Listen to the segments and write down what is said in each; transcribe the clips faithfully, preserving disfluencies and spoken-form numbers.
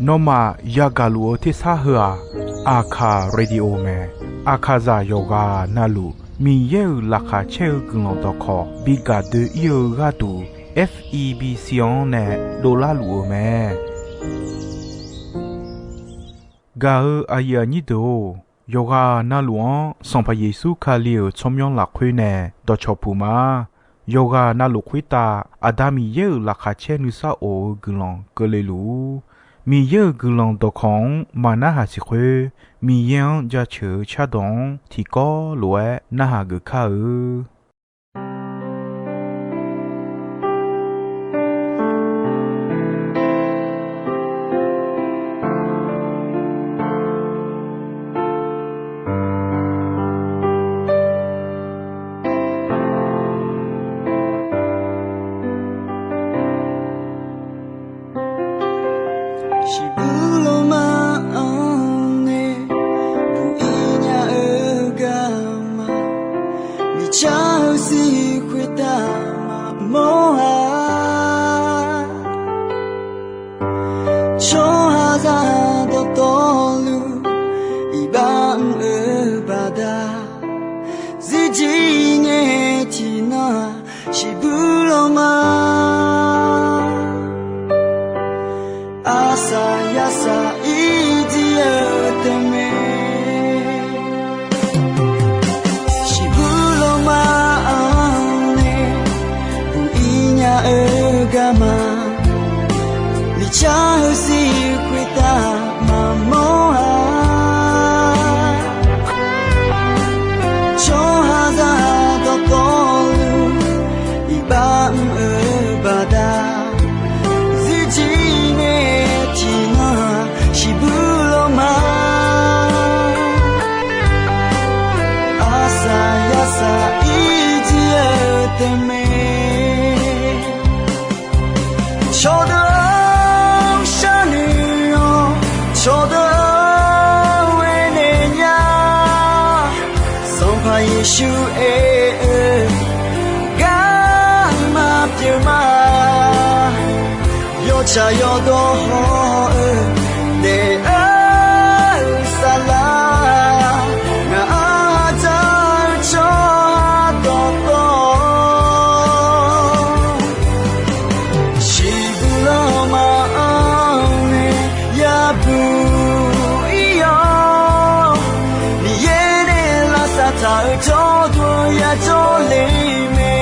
Nawmaf yagaq luf-eu tersar heu-aq, Aqkaq radio mae. Aqkaqzaq yawqghaq navluf Miqyaer-euq laqkhaq caer-eu guiqlanq dawqkawq bi gaq doe-ir-eu gharduq, F E B C-anr nae dovlar luf-eu mae. Gaq-eu aqyuif aqnyir deuq-or, yawqghaq navluf-anr Sanqpaq Yeqsur Kali-euq tsawrmyanr lafkhoer nae dawqcawq puq ma. Yawqghaq navluf khoertav Aqda Miqyaer-euq laqkhaq caer nuisar of-eu guiqlanq keuvle luf-ur. Miqyaer-euq guiqlanq dawqkawq-anr maq narhaq siq khoer, Miqyaer-anr jaceuq-eu cardawq-anr tiqkawv lof-aer narhaq geuf kar-eu. Shiqbuq lawma-anr nae buq-ir nya-eu garma, miqcar-eu sir khoertav maqmawr-a. Tsawrhaqzaq dawqtawvluf iqbax mr-eu baqda, zirjir ngae tiqnan-aq shiqbuq lawma. Arsaq yarsaq irjir-eu taef mae. Shiqbuq lawma-anr nae buq-ir nya-eu garma, miqcar-eu sir khoertav maqmawr-a. Tsawrhaqzaq dawqtawvluf iqbax mr-eu baqda, zirjir ngae tiqnan-aq shiqbuq lawma. Arsaq yarsaq irjir-eu taef mae. Cawqdeuq-anr sharnoeq-awq, cawqdeuq-anr aernaeq nya. Sanqpaq Yeqsur aer-eu garma pyeuf ma. Yawtsaq yawdawr haw-eu daef-eu saflar, ngaq-anr dzaq-eu tsawrhaq dawqtawv, shiqbuq lawma-anr nae yabuq ir-awr, Miqyaer nae lavsav taq-eu jawrduq yajawr le mae.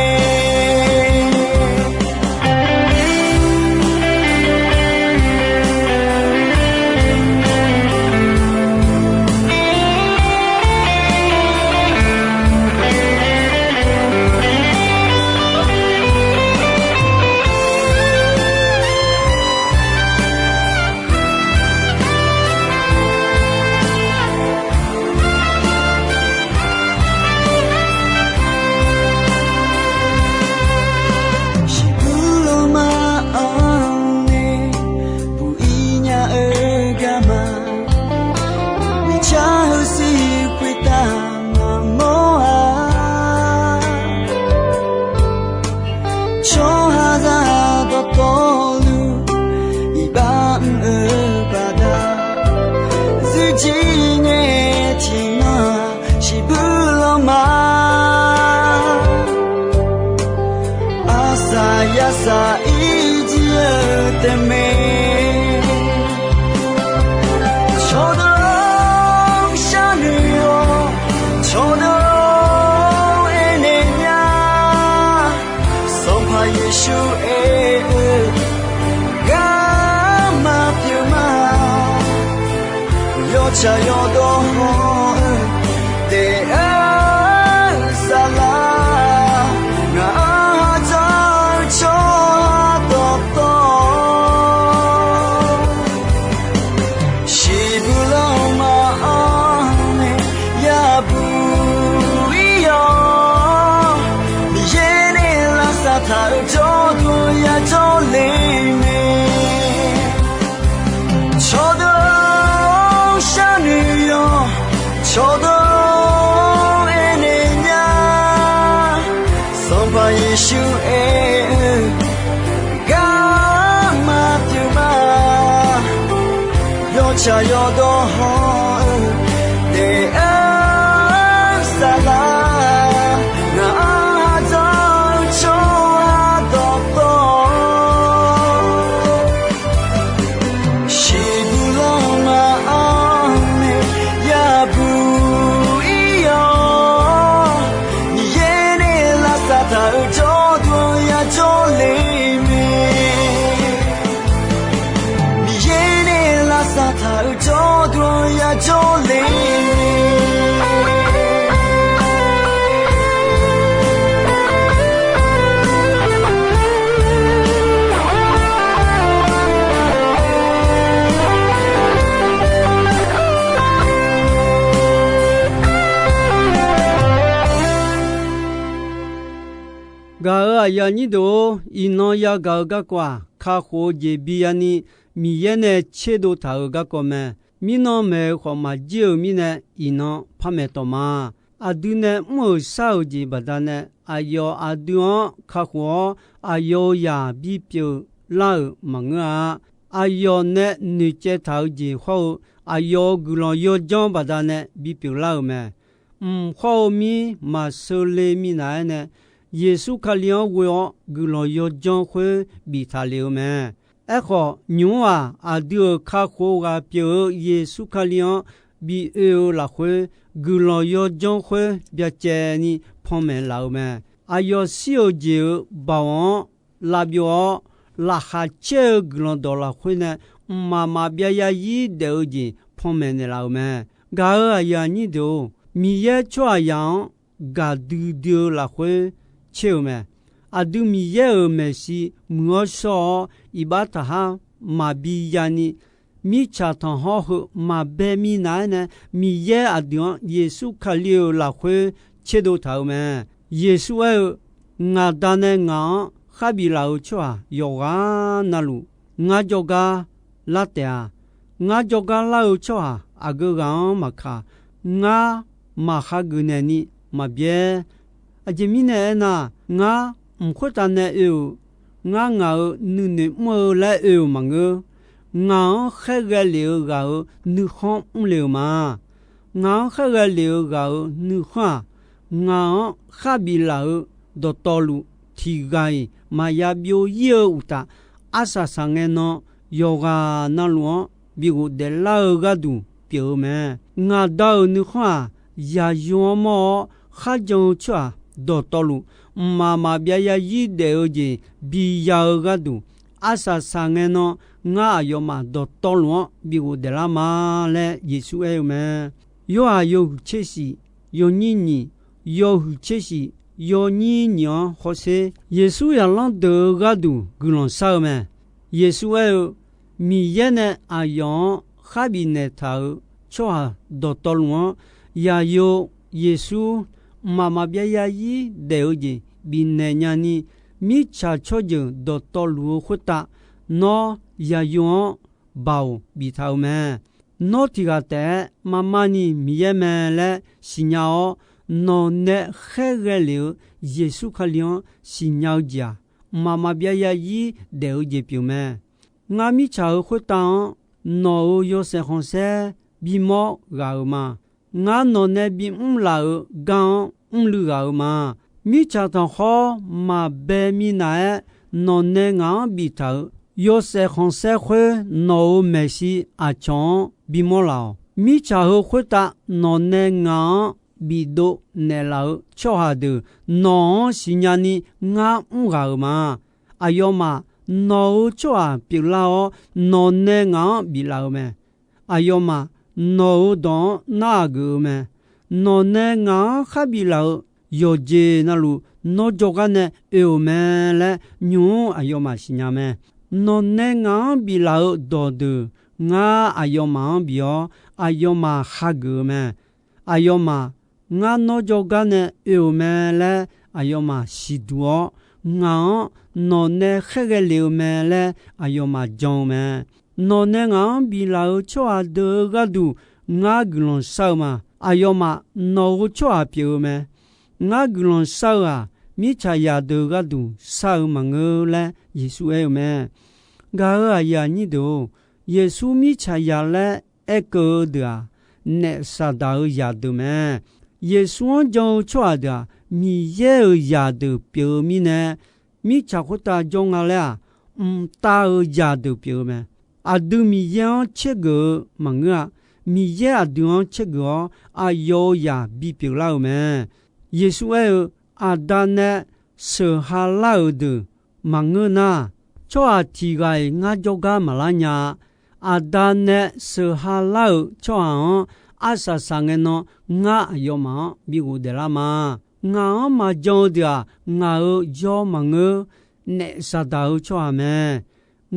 Shiqbuq lawma-anr nae buq-ir nya-eu garma, miqcar-eu sir khoertav maqmawr-a. Tsawrhaqzaq dawqtawvluf iqbax mr-eu baqda, zirjir ngae tiqnan-aq shiqbuq lawma. Arsaq yarsaq irjir-eu taef mae. Cawqdeuq-anr sharnoeq-awq, cawqdeuq-anr aernaeq nya. Sanqpaq Yeqsur aer-eu garma pyeuf ma. Yawtsaq yawdawr haw-eu daef-eu saflar, ngaq-anr dzaq-eu tsawrhaq dawqtawv, shiqbuq lawma-anr nae yabuq ir-awr, Miqyaer nae lavsav taq-eu jawrduq yajawr le mae. Cawqdeuq-anr sharnoeq-awq, Tsaq yawdawr hawr-eu daef-aer saflar, ngaq-anr ardawr-eu tsawrhaq dawqtawvluf, shiqbuq lanma-anr nae yabuq ir-awr, Miqyaer nae lavsav taq-euq jawrduq-anr yajawr le mae. Miqyaer nae lavsav taq-euq jawrduq-anr yajawr le mae. Gaq-euq aqyuif aqnyir deuq-or, iqnan yagaq-eu garkawv-aq, kakhof-eu jeq bi yani Miqyaer nae tserdov taq-euq garkawv mae. Mirnan maeq-eu khawf maqjir-euq mirnae, iqnan par maeq tawq ma. Aqdui nae mr-euq shar-euq jeq baqdanae, aqyawf aqdui-anr kakhof-awr, aqyawf-euq zaq bipyeuf lar-euq maqngeur-a. Aqyawf nae noeqcaev taq-eu jeq hawr-eu, aqyawf-euq guiqlanq yawjanr baqdanae bipyeuf lar-euq mae. Mq khawr-eu mir maqsheu le minav-aer nae, Yeqsur Kali-anr ghoe-awr guiqlanq yawjanr khoer biftaq lef-eu mae. Aerkhawf, nymq-mr-aq, aqdui-euq kakhof ghaq pyeuf-eu Yeqsur Kali-anr bi oe-eu lafkhoer, guiqlanq yawjanr khoer byacaevni panmaeq laf-eu mae. Aqyawf shir-euq jeq-euq baoq-anr lavbyov-awr, laqkhaq caer-eu guiqlanq dawq lafkhoer nae mqmaq maqbyav yarzir daef-eu jeq panmaeq naeqlaf-euq mae. Gaq-euq aqyuif aqnyir deuq-or, Miqyaer tsawrhaqzaq-anr gaqdui dui-eu lafkhoer tser-eu mae. Aqdui Miqyaer-euq maeqshi muiq-awr shawr-awr, iqbax taqhar maqbi yani, mirtsaq tanqhawr heu maqbae minav-aer nae, Miqyaer aqdui-anr Yeqsur Kali-euq lafkhoer tserdov taq-euq mae. Yeqsur aer-eu, Ngaq Da nae ngaq-anr khar biflaf-euq tsawrhaq yawqghaq navluf, ngar jawrgar lar taef-a. Ngar jawrgar lar-eu tsawrhaq aqgeu ghaq-anr maqkaq, ngar maqhageuf naeqni maqbyaer. Aqjeq mirnae aernar, ngar mq khoertav nae oe-euq, ngar ngaq-euq nuinoeq mr-eu laer oe-euq maqngeur. Ngaq-anr khaerghae lef-eu ghaq-euq nuikhanr mrle-euq ma. Ngaq-anr khaerghae lef-eu ghaq-euq nuikhanr-aq, ngaq-anr khar biflaf-eu dawqtawvluf tiqghaq-iq maqya byov ir-eu uqtaf, arsaq saqngae nan yawqghaq navluf-anr bi ghofdaef lar-eu gharduq pyeuf-eu mae. Ngaq Da-euq nuikhanr-aq, yaqyo-anr mawr-awr kharjan-eu tsawrhaq dawqtawvluf, mqmaq maqbyav yarzir daef-eu jeq biya-eu gharduq, arsaq saqngae nan ngar aqyawfmaf dawqtawvluf-anr bi ghofdaef lar ma laer Yeqsur aer-eu mae. Yorhaq yawhuiq tser shif, yawnyir nyiq, yawhuiq tser shif, yawnyir nyiq-anr hawsher. Yeqsur zaqlanr deuq-eu gharduq guiqlanq shar-eu mae. Yeqsur aer-eu, Miqyaer nae aqyawf-anr khar bifnaeq taq-euq tsawrhaq dawqtawvluf-anr, yaqyo Yeqsur mqmaq maqbyav yarzir daef-eu jeq bifnaeq nyani, mirtsaq tsawrjeuq dawqtawvluf-eu khoertav nawr yaqyo-anr baoq biftaq-eu mae. Nawr tiqghaq taef-aer marmar ni Miqyaer mae laer siqnya-awr, nawq nae khaerghae lef-eu Yeqsur Kali-anr siqnya-eu jeq-aq, mqmaq maqbyav yarzir daef-eu jeq pyeuf mae. Ngar mirtsaq-euq khoertav-anr nawq-euq yawshaef khanqsaer bimawr ghaq-euq ma. Ngar nawq nae bimr laf-euq gar-anr mrluiv ghaq-euq ma. Mirtsaq tanqkhawr maqbae minav-aer nawq nae ngaq-anr biftaq-euq yawshaef khanqsaer khoer, nawq-euq maeqshi aqcawq-anr bimawr laf-awq. Mirtsaq heu khoertav nawq nae ngaq-anr bifdov naeqlaf-eu tsawrhaq deuq nawq-anr siqnya ni ngar mr ghaq-euq ma. Aqyawfmaf nawq-euq tsawrhaq pyeuflar-awr, nawq nae ngaq-anr biflaf-eu mae. Aqyawfmaf nawq-euq dawq-anr narhaq geuf-eu mae. Nawq nae ngaq-anr khar biflaf-eu yawqjeq navluf, nawr jawrgar nae oe-euq mae laer nymq-mr aqyawfmaf siqnya mae. Nawq nae ngaq-anr biflaf-eu dawqdeuq, ngar aqyawfmaf-anr bif-awr, aqyawfmaf hageuf-eu mae. Aqyawfmaf ngar nawr jawrgar nae oe-euq mae laer aqyawfmaf siqduq-awr, ngaq-anr nawq nae khaerghae lef-eu mae laer aqyawfmaf jan-eu mae. Nawq nae ngaq-anr biflaf-eu tsawrhaq deuq-eu gharduq ngar guiqlanq shar-eu ma. Aqyawfmaf nawq-euq tsawrhaq pyeuf-eu mae. Ngar guiqlanq shar-eu-aq, mirtsaqzaq deuq-eu gharduq shar-eu maqngeur laer Yeqsur aer-eu mae. Gaq-euq aqyuif aqnyir deuq-or, Yeqsur mirtsaq zaq laer aerkeuv-eu deuq-aq, naef Saqdaq-euq zaqdeuq mae. Yeqsur-anr jan-eu tsawrhaq deuq-aq, Miqyaer-euq zaqdeuq pyeuf-eu mirnae, mirtsaq khoertav jawr nga laer-aq, mqtav-euq zaqdeuq pyeuf-eu mae. Aqdui Miqyaer-anr caergeuf-eu maqngeur-a. Miqyaer aqdui-anr caergeuf-awr, aqyawf-euq zaq bipyeuf lar-euq mae. Yeqsur aer-eu, Aqda nae sheuq ha lar-euq deuq maqngeur nar, tsawrhaq tiq ghaq-iq ngar jawrgar maqlar nya-a. Aqda nae sheuq ha lar-euq tsawrhaq-anr arsaq saq ngae nan, ngar aqyawfmaf-anr bi ghofdaef lar ma. Ngaq-anr maqjan-eu deuq-aq, ngaq-euq yawr maqngeur, naef Saqdaq-euq tsawrhaq mae.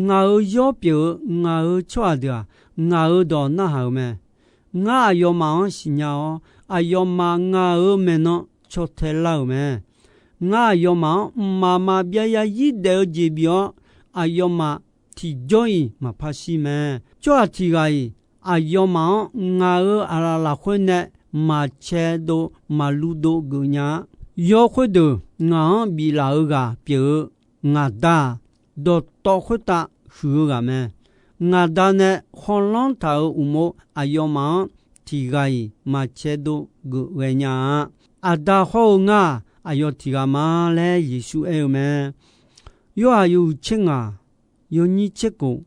Ngaq-euq yawr pyeuf-eu ngaq-euq tsawrhaq deuq-aq, ngaq-euq dawq narhaq-euq mae. Ngar aqyawfmaf-anr siqnya-awr, aqyawfmaf ngaq-euq maeqnan caw tae lar-euq mae. Ngar aqyawfmaf-anr mqmaq maqbyav zarzir daef-eu jeq bif-awr, aqyawfmaf tiqjawr-iq maqpar shir mae. Tsawrhaq tiq ghaq-iq aqyawfmaf-anr ngaq-euq aqlaf lafkhoer nae maqcae dov maqluv dov geuf nya-a. Yawr khoerdeuq ngaq-anr biflaf-eu ghaq pyeuf-eu ngaq Da-aq, dawqtawv khoertav huiq-eu ghaq mae. Ngaq Da nae khawlanr taq-euq uqmov aqyawfmaf-anr tiq ghaq-iq maqcae dov geuf ghae nya-a. Aqda hawr-eu ngar-aq, aqyawf tiq ghaq ma laer Yeqsur aer-eu mae. Yorhaq yawhuiq tser ngaq, yawnyir tser khof,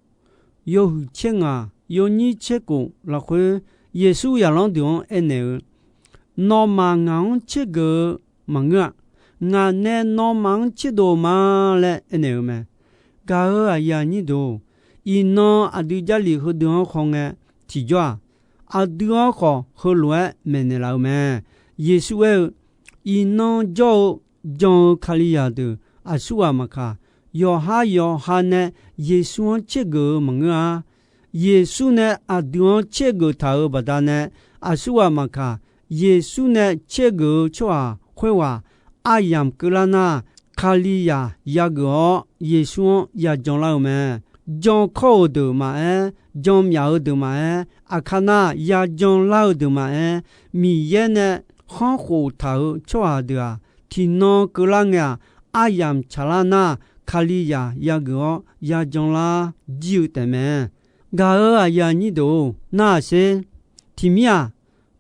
yawhuiq tser ngaq, yawnyir tser khof lafkhoer, Yeqsur zaqlanr deuq-anr aernaeq-eu, Nawmaf ngaq-anr tsergeuf-eu maqngeur-a. Ngaq nae nawmaf-anr tserdov-eu ma laer aernaeq-eu mae. Gaq-euq aqyuif aqnyir deuq-or, iqnan aqdui Jarlif heudeuq-anr khawngae tiqjawr-aq, aqdui-anr khawf heulof-aer maeqnaeq laf-eu mae. Yeqsur aer-eu, Iqnan jawr-eu jan-eu Kalizaq deuq aqsurghaq maqkaq, yawqhar yawqha nae Yeqsur-anr tsergeuf-eu maqngeur-a. Yeqsur nae aqdui-anr tsergeuf taq-euq baqdanae, aqsurghaq maqkaq, Yeqsur nae tsergeuf-eu tsawrhaq khoerghaq aryamq keuvlar nar, Kalizaq yageuf-awr Yeqsur-anr yajan lar-eu mae. Jan kawr-euq deuq maqaer, jan myaf-eu deuq maqaer, aqkar nar yajan lar-eu deuq maqaer, Miqyaer nae khanr khof taq-euq tsawrhaq deuq-aq, tiqnan keuvlar ngae-aq, aryamq tsaqlar nar, Kalizaq yageuf-awr yajan lar jir-eu taefmae. Gaq-euq aqyuif aqnyir deuq-or, narhaq sher. Tiqmir-aq,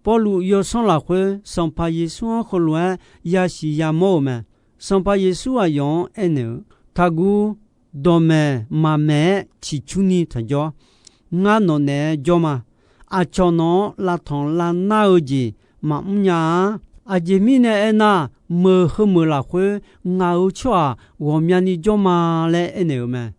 Pawrluv yawsanr lafkhoer Sanqpaq Yeqsur-anr heulof-aer yasiq yamawr-euq mae. Sanqpaq Yeqsur aqyawf-anr aernaeq-eu, Taqguv. Dawqmaeq maqmaeq-aer ciqcurni taqjawr. Ngar nawq naeq-aer jawr ma. Aqcawq nawq-anr lavtanq lavnar-eu jeq maqmr nya-a. Aqjeq mirnae aernar, meuq heumeuq lafkhoer ngaq-euq tsawrhaq ghawqmyani jawr ma laer aernaeq-eu mae.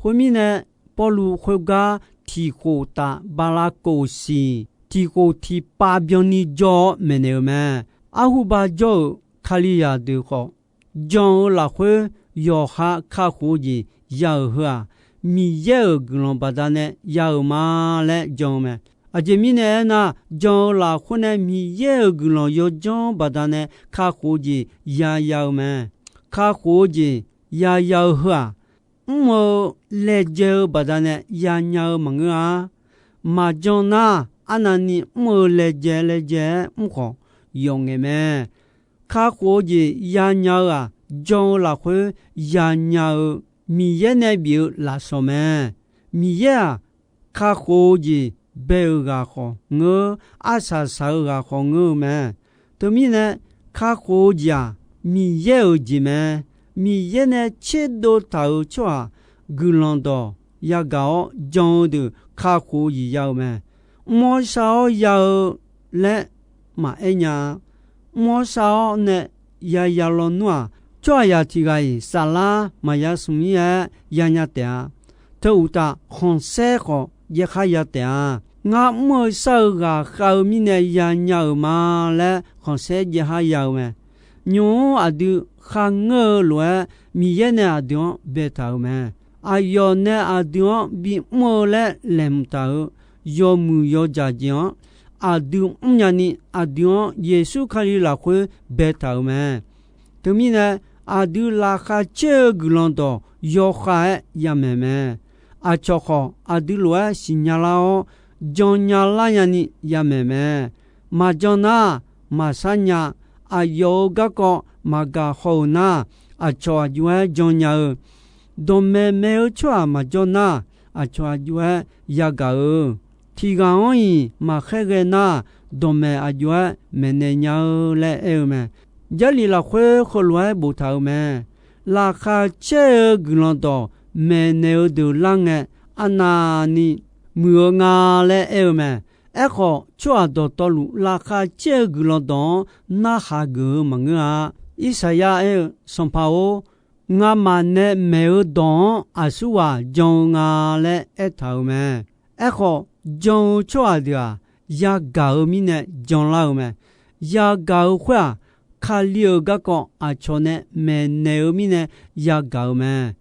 Khoermirnae, Pawrluv khoergar tiq khof taf bala kof siq, tiq khof tiq pav byanni jawr-awr maeqnaeq-eu mae. Arhuba jawr-euq Kalizaq deuq khawf, jan-eu lafkhoer yawqha kakhof-eu jeq ya-euq heu-aq, Miqyaer-euq guiqlanq baqdanae ya-euq ma laer jan-eu mae. Aqjeq mirnae aernar, jan-eu lafkhoer nae Miqyaer-euq guiqlanq yawdzanr baqdanae kakhof-eu jeq yaya-eu mae. Kakhof-eu jeq yaya-eu heu-aq, mr-eu laejae-eu baqdanae yanya-eu maqngeur-a. Maqjan nar, arnavni mr-eu laejae laejae-aer mr khawf, yawf ngaeq mae. Kakhof-eu jeq yanya-eu-aq, jan-eu lafkhoer yanya-eu Miqyaer nae bif-eu lafsawq mae. Miqyaer-aq, kakhof-eu jeq bae-euq ghaq khawf ngeur, arsaq saq-eu ghaq khawf ngeur-eu mae. Teumirnae, kakhof-eu jeq-aq, Miqyaer-euq jeq mae. Miqyaer nae tserdov taq-euq tsawrhaq guiqlanq dawq yagaq-awr jan-eu deuq kakhof-eu jeq ya-eu mae. Mr-awr shar-awr ya-eu laer maqaer nya-a. Mr-awr shar-awr nae yaya lawnmr-aq, tsawrhaqzaq tiq ghaq-iq saflar maqya smq-ir-aer yanya taef-a. Teu uqtaf, khanqsaer khawf jaev khar ya taef-a. Ngar mr-eu shar-eu ghaqkhav-eu mirnae yanya-euq ma laer khanqsaer jaev khar ya-eu mae. Nymq-mr aqdui kharngeur-eu lof-aer, Miqyaer nae aqdui-anr baetaq-euq mae. Aqyawf nae aqdui-anr bimr-eu laer laeqhmq taq-euq yawmuiq yawdzaq jeq-anr aqdui mrnya ni, aqdui-anr Yeqsur Kali lafkhoer baetaq-euq mae. Teumirnae, aqdui laqkhaq caer-eu guiqlanq dawq yawkhav-aer yamaeq mae. Aqcawq khawf, aqdui lof-aer siqnya lar-awr, jannya lar nyani yamaeq mae. Maqjan nar, maqshar nya. Aqyawf-euq garkawv maqgaq haw-euq nar, aqcawq aqjox-aer jannya-eu, dawqmaeq maeq-eu tsawrhaq maqjawr nar, aqcawq aqjox-aer yagaq-eu, tiq ghaq-anr-iq maqkhaer ghae nar, dawqmaeq aqjox-aer maeqnaeq nya-eu laer aer-eu mae. Jarlif lafkhoer heulof-aer boftaq-euq mae. Laqkhaq caer-eu guiqlanq dawq maeqnaeq-eu deuq lar ngae, arnavni muiq-eu nga laer aer-eu mae. Aerkhawf, tsawrhaq dawqtawvluf laqkhaq caer-eu guiqlanq dawq-anr narhaq geuf-eu maqngeur-a. Irsaqyar aer-eu, Sanqpaq-or, ngamaf nae maeq-eu dawq-anr aqsurghaq jan-eu nga laer aertaq-euq mae. Aerkhawf, jan-eu tsawrhaq deuq-aq, yagaq-eu mirnae janlar-eu mae. Yagaq-eu khoer-aq, Kali-euq garkawv aqcawq nae maeqnaeq-eu mirnae yagaq-eu mae.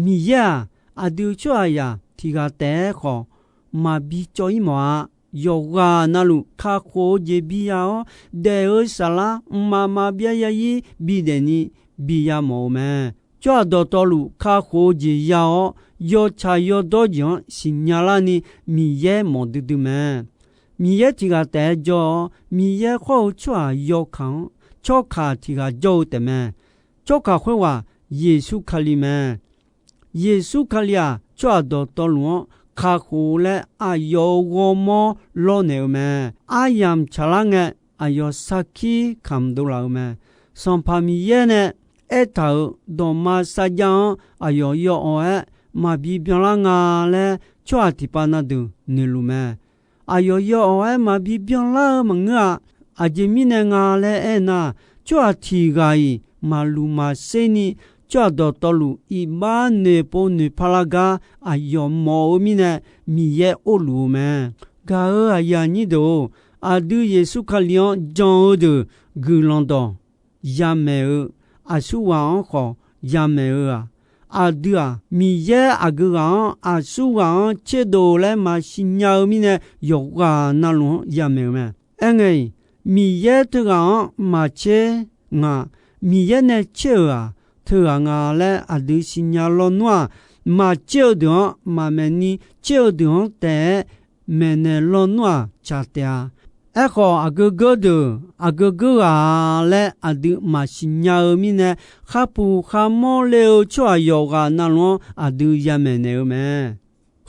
Miqyaer-aq, aqdui tsawrhaqzaq tiq ghaq taef-aer khawf maqbi cawv-ir mawf-a. Yawqghaq navluf kakhof-eu jeq biya-awr, daef-eu saflar mqmaq maqbyav zarzir bidaef ni biya mawf-eu mae. Tsawrhaq dawqtawvluf kakhof-eu jeq ya-awr, yawtsaq yawdawr jeq-anr siqnya larni Miqyaer mawf duidui mae. Miqyaer tiq ghaq taef-aer jawr-awr, Miqyaer khawr-eu tsawrhaq yawkaq-anr tsawrkaq tiq ghaq jawr-eu taefmae. Tsawrkaq khoerghaq Yeqsur Kali mae. Yeqsur Kali-aq, tsawrhaq dawqtawvluf-anr kakhof laer aqyawf-euq ghawrmawr lawrnaeq-eu mae. Aryamq tsaqlar ngae, aqyawf sarkir kamq dovlaf-eu mae. Sanqpaq Miqyaer nae aertaq-euq dawqma sarjax-anr aqyawf yawawq-aer maqbi byanlar nga laer, tsawrhaq tiqpav na deuq noeqluf mae. Aqyawf yawawq-aer maqbi byanlar-eu maqngeur-a. Aqjeq mirnae nga laer aernar, tsawrhaq tiq ghaq-iq maqluq maqser ni, tsawrhaq dawqtawvluf iqbax noeqpov noeqpar lar gar aqyawf mawf-eu mirnae, Miqyaer orluf-eu mae. Gaq-euq aqyuif aqnyir deuq-or, aqdui Yeqsur Kali-anr jan-eu deuq guiqlanq dawq yamaeq-eu, aqsurghaq-anr khawf yamaeq-eu-aq, aqdui-aq, Miqyaer aqgeu ghaq-anr aqsurghaq-anr tserdov laer maqsiq nya-eu mirnae, yawqghaq navluf-anr yamaeq-eu mae. Aerngae-iq, Miqyaer teughaq-anr maqtser ngaq, Miqyaer nae tser-euq-aq teughaq nga laer aqdui siqnya lawnmr-aq, maqtser-eu deuq-anr maqmaeq ni, tser-eu deuq-anr taef-aer maeqnaeq lawnmr-aq tsaq taef-a. Aerkhawf, aqgeu geur deuq aqgeu geur ghaq laer aqdui maqsiq nya-eu mirnae, kharpuq kharmawr le-eu tsawrhaq yawqghaq navluf-anr aqdui yamaeq naeq-eu mae.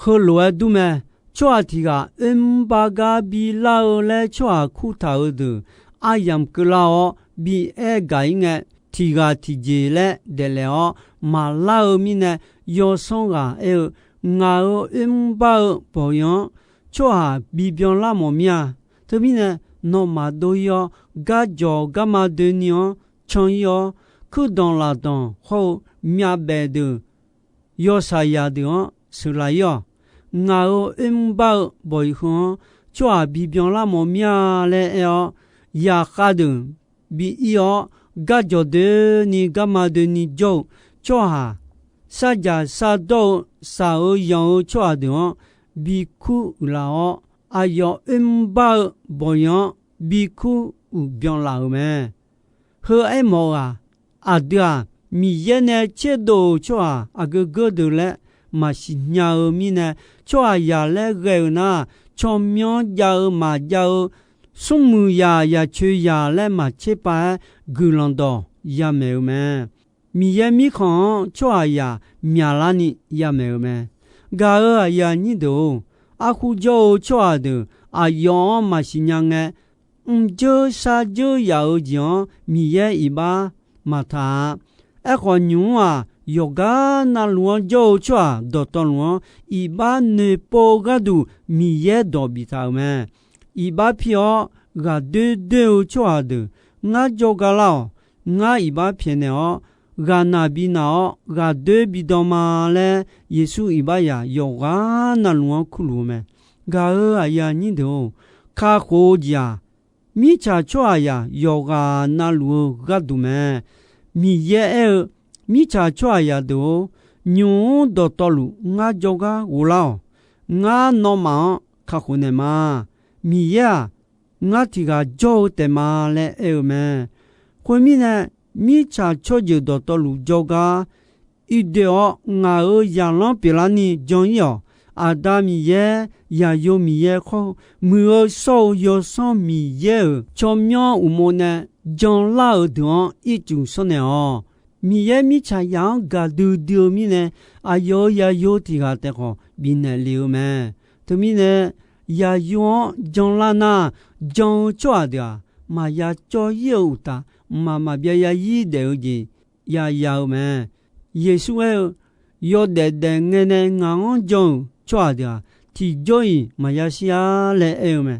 Heulof-aer dur mae. Tsawrhaq tiq ghaq oermr bar gar bilar-eu laer tsawrhaq kurtaq-eu deuq aryamq keuvlar-awr bi aer gaq-ir ngae, tiq ghaq tiqjeq laer daeflaef-awr maqlar-eu mirnae, yawsanr ghaq aer-eu, Ngaq-euq oermr bar-eu bawq-iq-anr tsawrhaq bibyan lar mawf mir-a. Teumirnae, nawmaf dov-ir-awr, garjawq garma doeni-anr can-ir-awr, kuirdanq lafdanq hawr-eu myavbaef deuq yawshaqzaq deuq-anr sheuqlaf-ir-awq. Ngaq-euq oermr bar-eu bawq-iq heu-anr tsawrhaq bibyan lar mawf mir-a laer aer-awr, zaqkhav deuq bi ir-awr, garjawq doeni garma doeni jawr-eu tsawrhaq, sarjaq sardawr-eu saq-eu yanq-eu tsawrhaq deuq-anr bi kur uiqlaf-awr, aqyawf oermr bar-eu bawq-iq-anr bi kur uiqbyan laf-euq mae. Heu aermawf-eu-aq, aqdui-aq, Miqyaer nae tserdov-euq tsawrhaq aqgeu geur deuq laer maqsiq nya-eu mirnae, tsawrhaqzaq laer ghae-euq nar, tsawrmyanr jav-eu maqjav-eu, smrmuiq zaq zaqcoeq zaq laer maqtser pav-aer guiqlanq dawq yamaeq-eu mae. Miqyaer mirkhanq-anr tsawrhaqzaq myaqlarni yamaeq-eu mae. Gaq-euq aqyuif aqnyir deuq-or, arhu jawr-eu tsawrhaq deuq aqyawf-anr maqsiq nya ngae, mrjeur sharjeur yaf-eu jeq-anr Miqyaer iqbax maqtaq-a. Aerkhawf, nymq-mr-aq, yawqgar navluf-anr jawr-eu tsawrhaq dawqtawvluf-anr iqbax noeqpov-eu gharduq Miqyaer dawq biftaq-euq mae. Iqbax pir-awr ghaqdoer doer-eu tsawrhaq deuq ngar jawrgar lar-awq. Ngar iqbax pyaeqnaeq-awr, ghaqnaq binaq-awr ghaqdoer bidan ma laer, Yeqsur iqbaxzaq yawqghaq navluf-anr kurluf-eu mae. Gaq-euq aqyuif aqnyir deuq-or, kakhof-eu jeq-aq, mirtsaq tsawrhaqzaq yawqghaq navluf-eu gharduq mae. Miqyaer aer-eu, Mirtsaq tsawrhaqzaq deuq-or, nymq-mr dawqtawvluf ngar jawrgar ghoflar-awq. Ngar nawmaf-anr kakhof naeqma. Miqyaer-aq, ngar tiq ghaq jawr-eu taef ma laer aer-eu mae. Khoermirnae, mirtsaq tsawrjeuq dawqtawvluf jawrgar irdoe-awr, ngaq-euq zaqlanr pyeuflarni jan-ir-awq. Aqda Miqyaer, Zaqyo Miqyaer khawr-eu, Muiq-eu shawr-eu Yawsanr Miqyaer-euq tsawrmyanr uqmov nae janlar-euq deuq-anr ircuf shawrnaeq-awq. Miqyaer mirtsaqzaq-anr gaqdui dui-eu mirnae, aqyawf-euq zaqyo tiq ghaq taef khawf bifnaeq lef-eu mae. Teumirnae, zaqyo-anr janlar nar, jan-eu tsawrhaq deuq-aq, maqya cawv-ir-eu uqtaf, mqmaq maqbyav ya-ir daef-eu jeq ya ya-eu mae. Yeqsur aer-eu, Yawdaef daef ngae nae ngaq-anr jan-euq tsawrhaq deuq-aq, tiqjawr-iq maqya shir-ar laer aer-eu mae.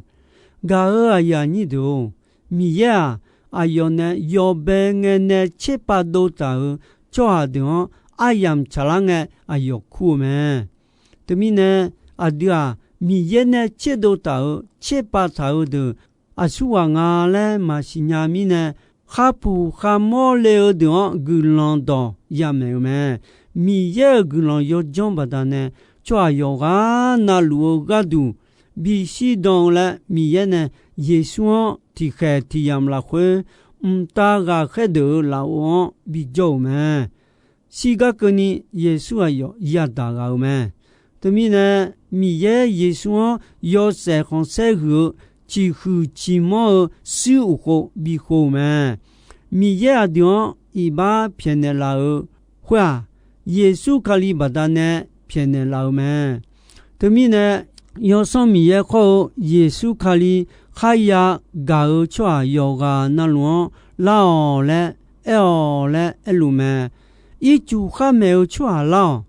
Gaq-euq aqyuif aqnyir deuq-or, Miqyaer-aq, aqyawf nae yawbae ngae nae tserpav dov taq-euq tsawrhaq deuq-anr aryamq tsaqlar ngae aqyawf kur-eu mae. Teumirnae, aqdui-aq, Miqyaer nae tserdov taq-euq tserpav taq-eu deuq, aqsurghaq nga laer maqsiq nya mirnae, kharpuq kharmawr le-eu deuq-anr guiqlanq dawq yamaeq-eu mae. Miqyaer-euq guiqlanq yawdzanr baqdanae, tsawrhaq yawqghaq navluf-eu gharduq bishir dan-eu laer, Miqyaer nae Yeqsur-anr tiqkhaeq tiq yamq lafkhoer, mqtav ghaqkhaer deuq-euq lafov-anr bijawr-euq mae. Shirgar keuvni Yeqsur aqyawf yadaq ghaq-euq mae. Teumirnae, Miqyaer Yeqsur-anr yawshaef khanqsaer huiq-eu ciqhuiq ciqmanr-eu shuir uqkhov bikhov-euq mae. Miqyaer aqdui-anr iqbax pyaeqnaeq laf-euq khoer-aq, Yeqsur Kali baqdanae pyaeqnaeq laf-eu mae. Teumirnae, Yawsanr Miqyaer khawr-eu Yeqsur Kali kharya gaq-eu tsawrhaq yawqghaq navluf-anr lar-awq laer aer-awq laer aerluf mae. Ircuf khar maeq-eu tsawrhaq lar-awq.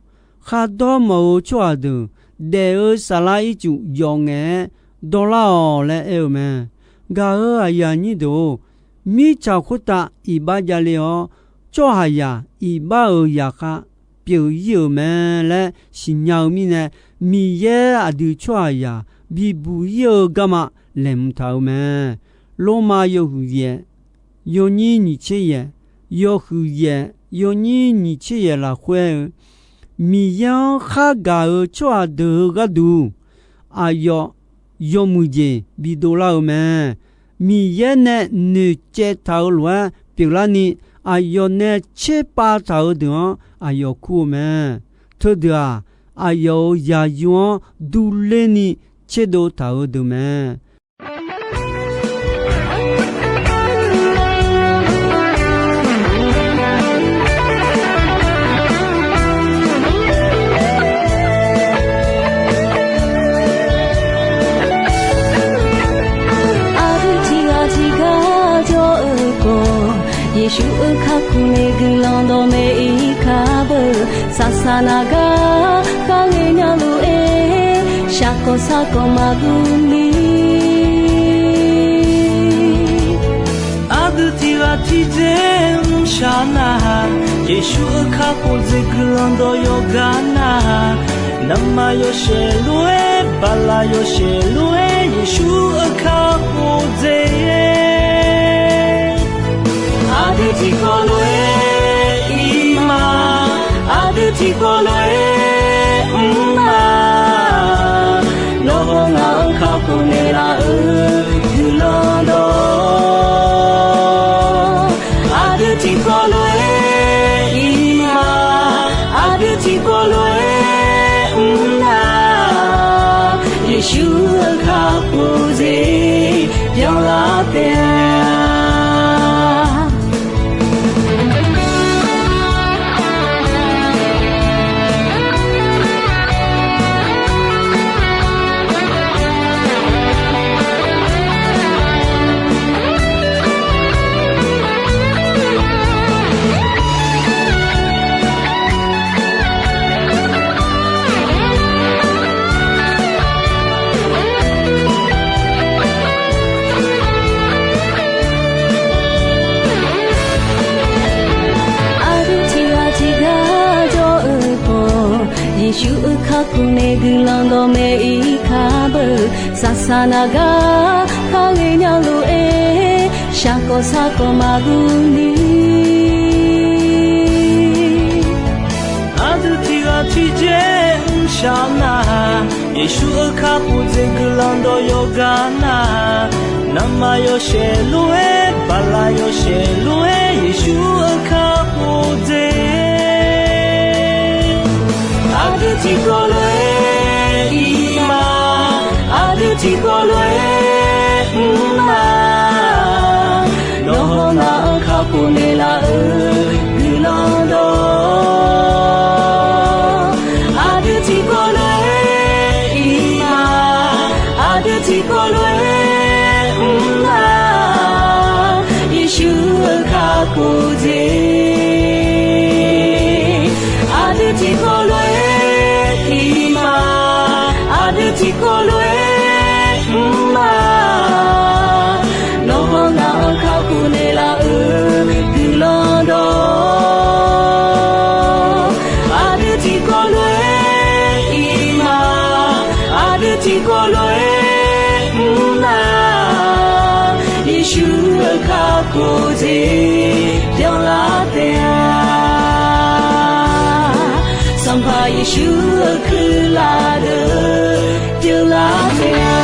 Khardawr mawf-eu tsawrhaq deuq daef-eu saflar ircuf yawf ngaef-aer dawrlar-awq laer aer-eu mae. Gaq-euq aqyuif aqnyir deuq-or, mirtsaq khoertav iqbax javle-awr, tsawrhaqzaq iqbax-euq zaqkhav pyeuf-ir-euq mae laer siqnya-eu mirnae, Miqyaer aqdui tsawrhaqzaq bibuq-ir-eu garma laeqhmq taq-euq mae. Lormav yawhuiq yaef, yawnyir nyiq tser yaef, yawhuiq yaef, yawnyir nyiq tser yaef lafkhoer-eu, Miqyaer-anr khargaq-euq tsawrhaq deuq-euq gharduq, aqyawf yawmuiq jeq bidov lar-eu mae. Miqyaer nae noeqcaev taq-euq lof-aer pyeuflarni, aqyawf nae tserpav taq-euq deuq-anr aqyawf kur-eu mae. Teudeuq-aq, aqyawf-euq zaqyo-anr durler ni tserdov taq-euq deuq mae. Aqdui tiq ghaq tiq gar jawr-eu khawf, Yeqsur-euq kakhof nae guiqlanq dawqmaeq-ir kar beu. Saqsaq naq gar kharghae nya lof-aer, shaqkawq sarkawq maqguv ni. Aqdui tiq ghaq tiq dzer mrshaq nar-aq, Yeqsur-euq kakhof dzer guiqlanq dawq yawqgar nar-aq, navmaqyawshaef lof-aer, baqlaq yawshaef lof-aer, Yeqsur-euq kakhof dzer. Aqdui tiqkawv lof-aer ir ma, aqdui tiqkawv lof-aer mr ma. Nawr hawr ngaq-anr kakhof naeqlaf-euq guiqlanq dawq, aqdui tiqkawv lof-aer ir ma, aqdui tiqkawv lof-aer mr na. Yeqsur-euq kakhof dzer byanlar taef-a. Aqdui tiq ghaq tiq gar jawr-eu khawf, Yeqsur-euq kakhof nae guiqlanq dawqmaeq-ir kar beu. Saqsaq naq gar kharghae nya lof-aer, shaqkawq sarkawq maqguv ni. Aqdui tiq ghaq tiq dzer mrshaq nar-aq, Yeqsur-euq kakhof dzer guiqlanq dawq yawqgar nar-aq, navmaqyawshaef lof-aer, baqlaq yawshaef lof-aer, Yeqsur-euq kakhof dzer. Aqdui tiqkawv lof-aer ir ma, aqdui tiqkawv lof-aer mr ma. Nawr hawr ngaq-anr kakhof naeqlaf-euq guiqlanq Tiqkawv lof-aer mr ma, Yeqsur-euq kakhof jeq. Aqdui tiqkawv lof-aer tiq ma, aqdui tiqkawv lof-aer mr ma. Nawr-anr nar-anr kakhof naeqlaf-euq guiqlanq dawq. Aqdui tiqkawv lof-aer iq ma, aqdui tiqkawv lof-aer mr ma. Yeqsur-euq kakhof jeq byanlar taef-a. Sanqpaq Yeqsur-euq kuirlaf deuq byanlar taef-a.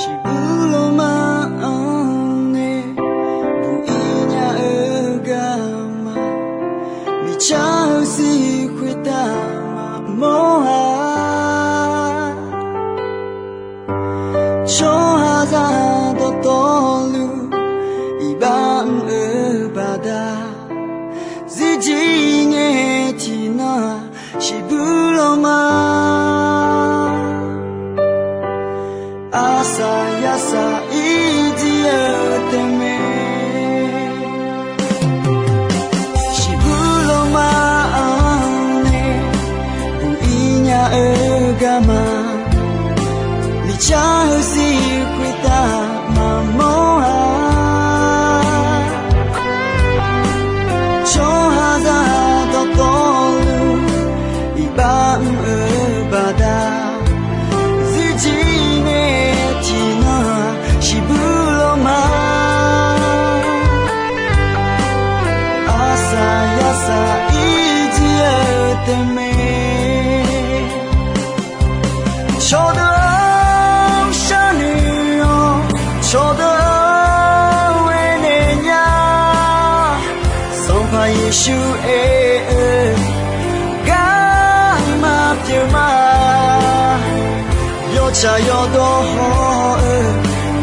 Shiqbuir lawrma anr nae buq-ir nya-eu garma, miqcar-eu sir khoertav maqmawr-a. Tsawrhaqzaq dawqtawvluf iqbax mr-eu baqda, zirjir ngae tiqnan-aq, shiqbuir lawrma. Arsaq yarsaq irjir-eu taef mae. Shiqbuir lawrma-anr nae buq-ir nya-eu garma, miqcar-eu sir khoertav maqmawr-a. Tsawrhaqzaq dawqtawvluf iqbax mr-eu baqda, zirjir ngae tiqnan-aq, shiqbuir lawrma. Arsaq yarsaq irjir-eu taef mae. Cawqdeuq-anr sharnoeq-awq, cawqdeuq-anr aernaeq nya. Sanqpaq Yeqsur aer-eu garma pyeuf ma. Yawtsaq yawdawr haw-eu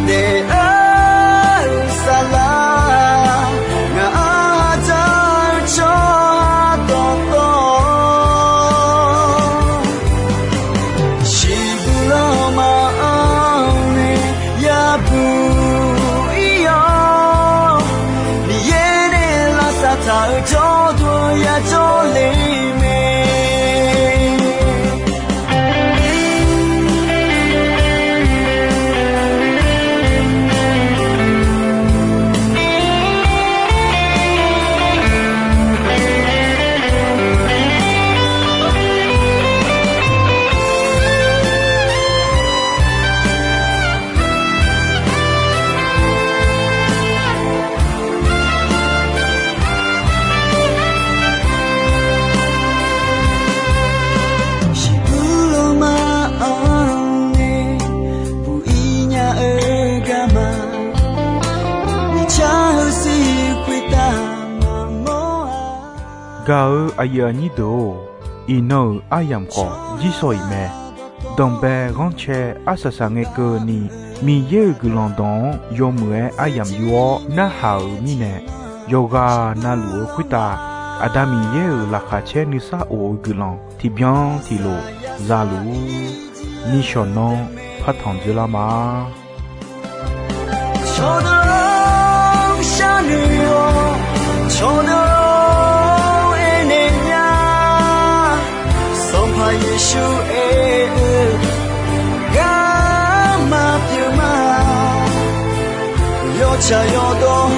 daef-eu saflar, ngaq-anr dzaq-eu tsawrhaq dawqtawv, shiqbuir lawrma-anr nae yabuq-ir-awr, Miqyaer nae lavsav taq-euq jawrduq-anr yajawr le mae. Shiqbuir lawrma-anr nae buq-ir nya-eu garma, miqcar-eu sir khoertav maqmawr-a. Gaq-eu aqyuif aqnyir deuq-or, iqnan-euq aryamq khawf jir shawq-iq mae. Danqbae ghanrcae arsaq saq ngae keuvni, Miqyaer-euq guiqlanq dawq-anr yawmuiq-aer aryamq yur-awr narhaq-euq mirnae, yawqghaq navluf-eu khoertav Aqda Miqyaer-euq laqkhaq caer nuisar of-eu guiqlanq tiqbyan tiqlof za luf-ur. Nishawq nanr partanq dzoerlar ma. Cawqdeuq-anr sharnoeq-awq, cawqdeuq-anr aernaeq nya. Sanqpaq Yeqsur aer-eu garma pyeuf ma. Yawtsaq yawdawr